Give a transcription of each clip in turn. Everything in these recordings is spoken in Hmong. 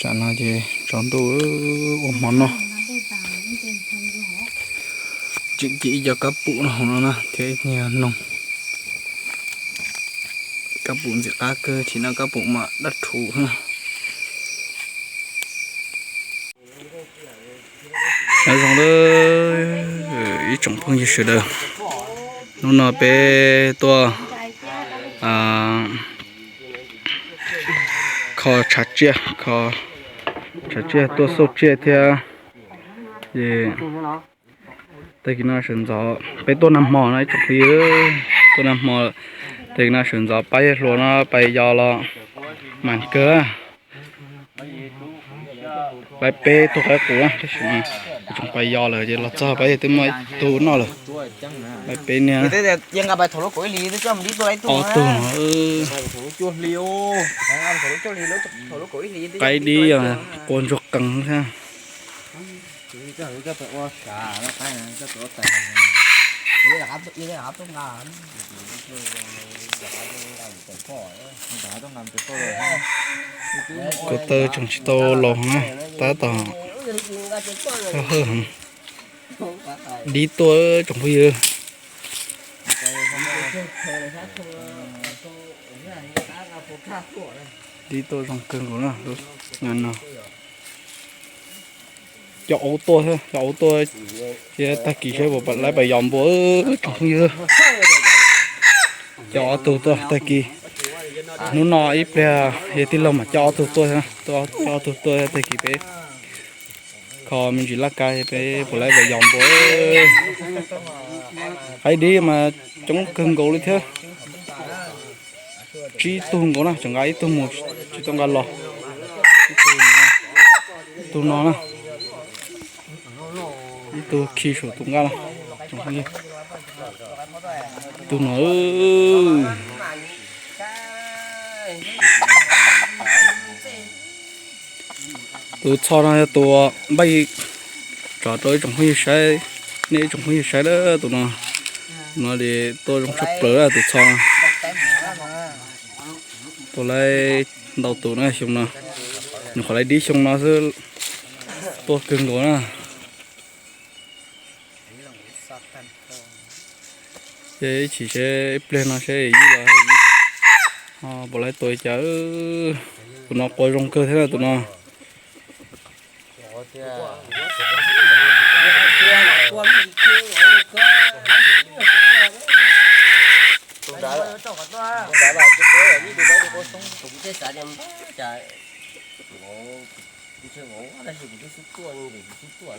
Tsam no ces tsaus ntuj ua hmo noj. Tseem ci ib co kab pum no hauv no na thiab ib nyuag noog. Kab pum ntxim qab kawg, tsis no kab pum mas dab rhuv. Nyob zoo ib tsoom phooj ywg sawv daws, hnub no peb tuaj kho tshav tsiaj, kho tshav tsiaj tuaj xauj tsiaj thiab. Ces tag kis no sawv ntxov peb tuaj nag hmo no ib tsoom phooj ywg, tuaj nag hmo, tag kis no sawv ntxov pab yawg hluas no pais yos los mas kawg. Pab peb tuaj qaib qus, tab sis tsoom pais yos lawm ces los txog pab yawg twb muaj ib tug noj lawm. Pab peb niag ob tug no. Qaib dib, quas ntsuag qees thiab. Ko taw tseem tsis tau laus na, tab tom hawj heev. Dib tuaj tsoom phooj ywg. Dib tuaj zoo kawg nkaus na, no. Coj aub tuaj, coj aub tuaj, tag kis saib puas laib pais yos npua tsoom phooj ywg. Coj ob tug tuaj tag kis. Hnub no ib pliag yog tij laug mas coj ob tug tuaj, coj ob tug tuaj tag kis peb kho me ntsis laj kab peb puas laib pais yos npua. Qaib dib mas coob kawg nkaus li thiab. Tsib tug nkaus na, tseem nqa ib tug mus tsis tau nqa los. Ib tug no na, ib tug khi saum tus nqaj no. Tus no, tus txho no yog tus npaj tso rau ib tsoom phooj ywg saib, nej ib tsoom phooj ywg saib a, tus no, no li tuaj zoo tshaj plaws tus txho no. Tuaj laib ntau tus na xyoo no, nyuam qhuav laib dib xyoo no xwb, tuaj kawg nkaus na. Ces ib chim seb ib pliag no seb yij los puas laib tua li cas. Tus no quas zoo kawg thiab tus no.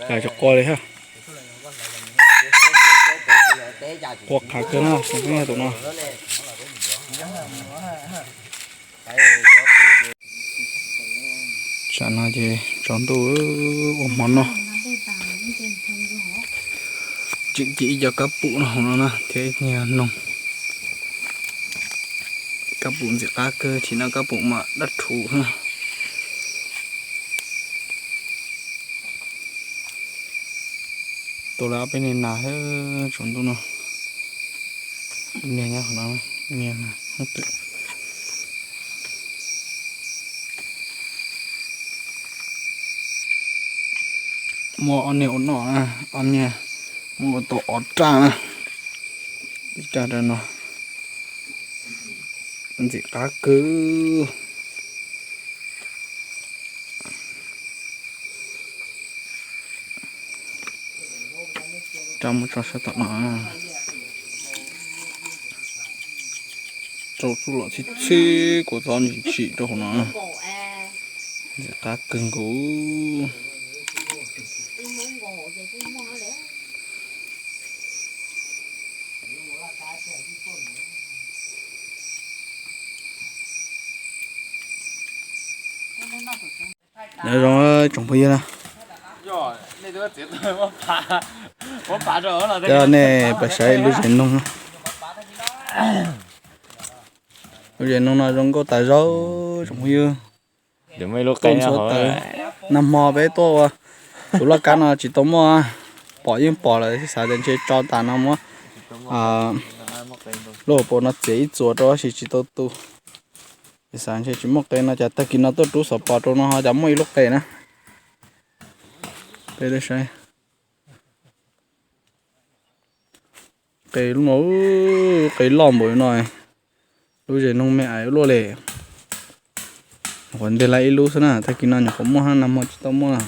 Cov quas li ha. Quas qhav kawg na, tus no. Tsam no ces tsaus ntuj ua hmo noj. Tseem ci ib co kab pum no hauv no na thiab ib nyuag noog. Kab pum ntxim qab kawg, tsis no kab pum mas dab rhuv. Tua lawv ob peb niag nas thiab tsaus ntuj no. Niag nyob qhov no, niag hoob twm. Muaj ob niag ua noj na, ob niag, muaj ua tau ob raj na. Ib raj rau no, ntxim qab kawg. Rau mus tso sab tom no. Rau txuj lom txhib txhib kuv txob ntsim ntsim rau hauv no. Ntxim qab kawg nkaus. Nyob zoo tsoom phooj ywg na. Coj nej pais saib lub zeem noog. Lub zeem noog no zoo nkauj tas zaub tsoom phooj ywg. Tuaj ntxuav taws, nag hmo peb tuaj ua tus laj kab no tsis tau muaj, pom yeej pom lawm xav tias ntshe tso tas no muab lub hauv paus no txiav ib txuas rau tab sis tsis tau tu. Xav ntshe tsis muaj qe no cas tag kis no tuaj rub xov pos rau no ho cas muaj ib lub qe na. Peb saib. Qe lub no, qe loj npaum no. Lub zes noog me ais luaj li. Nyuam qhuav nteg lawm ib lub xwb na, tag kis no nyuam qhuav muaj, nag hmo tsis tau muaj.